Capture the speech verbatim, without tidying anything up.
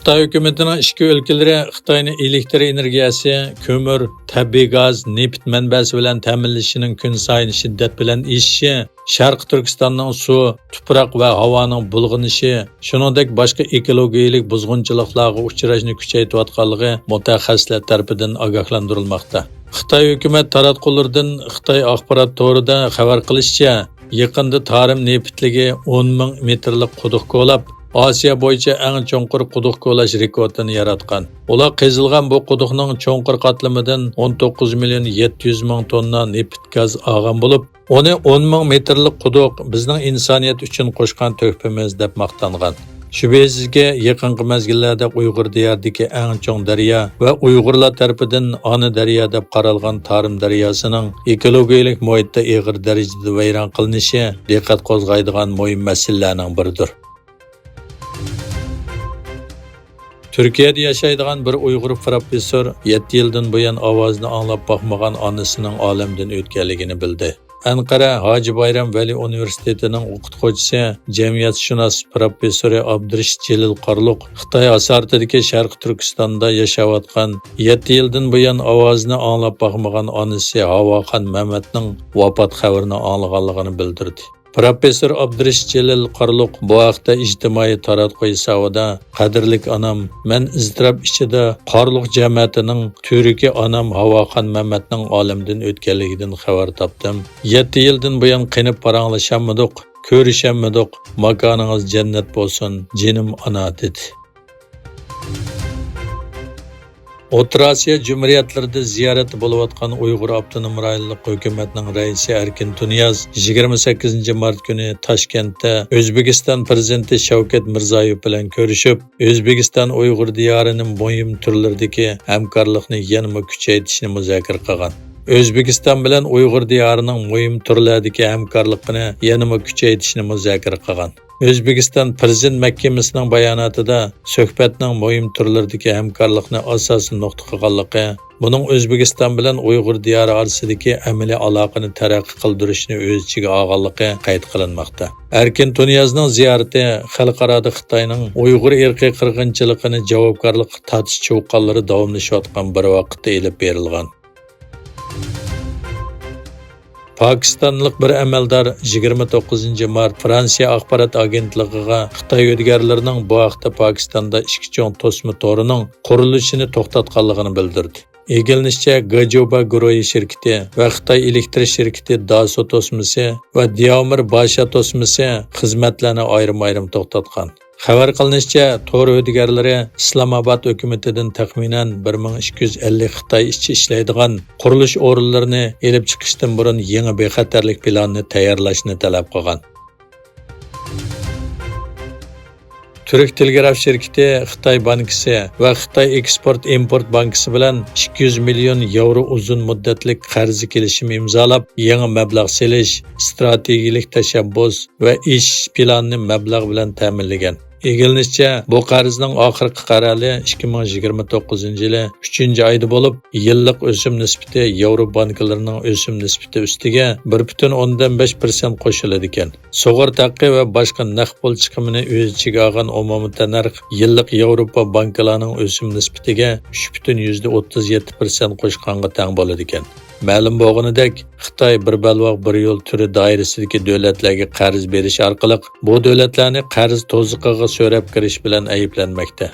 خىتاي ھۆكۈمىتىنىڭ ئىچكى ئۆلكىلىرى خىتاينى ئېلېكتر ئېنېرگىيەسى، كۆمۈر، تەبىئىي گاز، نېفىت مەنبەسى بىلەن تەمىنلىشىنىڭ كۈنسايىن شىددەت بىلەن ئېشىشى شەرقىي تۈركىستاننىڭ سۇ، تۇپراق ۋە ھاۋانىڭ بۇلغىنىشى، شۇنىڭدەك باشقا ئېكولوگىيەلىك بۇزغۇنچىلىقلارغا ئۇچراشنى كۈچەيتىۋاتقانلىقى مۇتەخەسسىسلەر تەرىپىدىن ئاگاھلاندۇرۇلماقتا. خىتاي ھۆكۈمەت تاراتقۇلىرىدىن خىتاي ئاخبارات تورىدا خەۋەر قىلىشىچە، يېقىندا تارىم نېفىتلىكى ئون مىڭ مېتىرلىق قۇدۇق كولاپ، ئاسىيا بويىچە ئەڭ چوڭقۇر قۇدۇق كولاش رېكورتىنى ياراتقان. ئۇلار قېزىلغان بۇ قۇدۇقنىڭ چوڭقۇر قاتلىمىدىن ئون توققۇز مىليون يەتتە يۈز مىڭ توننا نېفىت گاز ئالغان بولۇپ، ئۇنى ئون مىڭ مېتىرلىق قۇدۇق بىزنىڭ ئىنسانىيەت ئۈچۈن قوشقان تۆھپىمىز دەپ ماختانغان. شۈبھىسىزكى، يېقىنقى مەزگىللەردە ئۇيغۇر دىيارىدىكى ئەڭ چوڭ دەريا ۋە ئۇيغۇرلار تەرىپىدىن ئانا دەريا دەپ قارالغان تارىم دەرياسىنىڭ ئېكولوگىيەلىك مۇھىتتا ئېغىر دەرىجىدە ۋەيران قىلىنىشى دىققەت قوزغايدىغان مۇھىم مەسىلىلەرنىڭ بىرىدۇر. تۈركىيەدە ياشايدىغان بىر ئۇيغۇر پروفېسسور يەتتە يىلدىن بۇيان ئاۋازىنى ئاڭلاپ باقمىغان ئانىسىنىڭ ئالەمدىن ئۆتكەنلىكىنى بىلدى. ئەنقەرە ھاجى بايرام ۋەلى ئۇنىۋېرسىتېتىنىڭ ئوقۇتقۇچىسى، جەمئىيەتشۇناس پروفېسسورى ئابدۇرېشىت جېلىل قارلۇق خىتاي ئاسارىتىدىكى شەرقىي تۈركىستاندا ياشاۋاتقان، يەتتە يىلدىن بۇيان ئاۋازىنى ئاڭلاپ باقمىغان ئانىسى ھاۋاخان مەمەتنىڭ ۋاپات خەۋىرىنى ئاڭلىغانلىقىنى بىلدۈردى. پروفېسسور ئابدۇرېشىت جېلىل قارلۇق بۇ ھەقتە ئىجتىمائىي تاراتقۇ ھېسابىدا، «قەدىرلىك ئانام، مەن ئىزتىراپ ئىچىدە قارلۇق جەمەتىنىڭ تۈۋرۈكى ئانام ھاۋاخان مەمەتنىڭ ئالەمدىن ئۆتكەنلىكىدىن خەۋەر تاپتىم. يەتتە يىلدىن بۇيان قېنىپ پاراڭلىشالمىدۇق، كۆرۈشەلمىدۇق. ماكانىڭىز جەننەت بولسۇن، جېنىم ئانا» دېدى. ئوتتۇرا ئاسىيا جۇمھۇرىيەتلىرىدە زىيارەتتە بولۇۋاتقان ئۇيغۇر ئاپتونوم رايونلۇق ھۆكۈمەتنىڭ رەئىسى ئەركىن تۇنىياز يىگىرمە سەككىزىنچى مارت كۈنى تاشكەنتتە ئۆزبېكىستان پىرېزىدېنتى شەۋكەت مىرزىيېۋ بىلەن كۆرۈشۈپ، ئۆزبېكىستان ئۇيغۇر دىيارىنىڭ مۇھىم تۈرلىرىدىكى ھەمكارلىقنى يەنىمۇ كۈچەيتىشنى مۇزاكىرە قىلغان. ئۆزبېكىستان بىلەن ئۇيغۇر دىيارىنىڭ مۇھىم تۈرلەردىكى ھەمكارلىقىنى يەنىمۇ كۈچەيتىشنى مۇزاكىرە قىلغان. ئۆزبېكىستان پىرېزىدېنت مەھكىمىسىنىڭ باياناتىدا سۆھبەتنىڭ مۇھىم تۈرلىرىدىكى ھەمكارلىقنى ئاساسىي نۇقتا قىلغانلىقى، بۇنىڭ ئۆزبېكىستان بىلەن ئۇيغۇر دىيارى ئارىسىدىكى ئەمەلىي ئالاقىنى تەرەققىي قىلدۇرۇشنى ئۆز ئىچىگە ئالغانلىقى قەيت قىلىنماقتا. ئەركىن تۇنىيازنىڭ زىيارىتى خەلقئارادا خىتاينىڭ ئۇيغۇر ئىرقىي قىرغىنچىلىقىنى جاۋابكارلىققا تارتىش چۇقانلىرى داۋاملىشىۋاتقان بىر ۋاقىتتا ئېلىپ بېرىلغان. پاكىستانلىق بىر ئەمەلدار يىگىرمە توققۇزىنچى مارت فرانسىيە ئاخبارات ئاگېنتلىقىغا خىتاي ھۆدىگەرلىرىنىڭ بۇ ھەقتە پاكىستاندا ئىككى چوڭ توسما تورىنىڭ قۇرۇلۇشىنى توختاتقانلىقىنى بىلدۈردى. ئىگىلىنىشىچە، گاجيۇبا گۇرۇھى شىركىتى ۋە خىتاي ئېلېكتر شىركىتى داسو توسمىسى ۋە دياۋمىر باشا توسمىسى خىزمەتلەرنى ئايرىم-ئايرىم توختاتقان. خەۋەر قىلىنىشىچە، تور ھۆدىگەرلىرى ئىسلامئاباد ھۆكۈمىتىدىن تەخمىنەن بىر مىڭ ئىككى يۈز ئەللىك خىتاي ئىشچى ئىشلەيدىغان قۇرۇلۇش ئورۇنلىرىنى ئېلىپ چىقىشتىن بۇرۇن يېڭى بىخەتەرلىك پىلانىنى تەييارلاشنى تەلەپ قىلغان. تۈرك تېلېگراف شىركىتى خىتاي بانكىسى ۋە خىتاي ئېكسپورت ئىمپورت بانكىسى بىلەن ئىككى يۈز مىليون ياۋرو ئۇزۇن مۇددەتلىك قەرز كېلىشىمى ئىمزالاپ، يېڭى مەبلەغ سېلىش، ئىستراتېگىيەلىك تەشەببۇس ۋە ئېشىش پىلانىنى مەبلەغ بىلەن تەمىنلىگەن. ئىگىلىنىشىچە، بۇ قەرزنىڭ ئاخىرقى قەرەلى ئىككى مىڭ يىگىرمە توققۇزىنچى يىلى ئۈچىنچى ئايدا بولۇپ، يىللىق ئۆسۈم نىسبىتى ياۋرو بانكىلىرىنىڭ ئۆسۈم نىسبىتى ئۈستىگە بىر پۈتۈن ئوندىن بەش پىرسەنت قوشۇلىدىكەن. سۇغۇرتا ھەققى ۋە باشقا نەق پۇل چىقىمىنى ئۆز ئىچىگە ئالغان ئومۇمىي تەننەرخ يىللىق ياۋروپا بانكىلارنىڭ ئۆسۈم نىسبىتىگە ئۈچ پۈتۈن يۈزدە ئوتتۇز يەتتە پىرسەنت قوشقانغا تەڭ بولىدىكەن. مەلۇم بولغىنىدەك، خىتاي بىر بەلباغ بىر يول تۈرى دائىرىسىدىكى دۆلەتلەرگە قەرز بېرىش ئارقىلىق بۇ دۆلەتلەرنى قەرز توزۇقىغا سۆرەپ كىرىش بىلەن ئەيىبلەنمەكتە.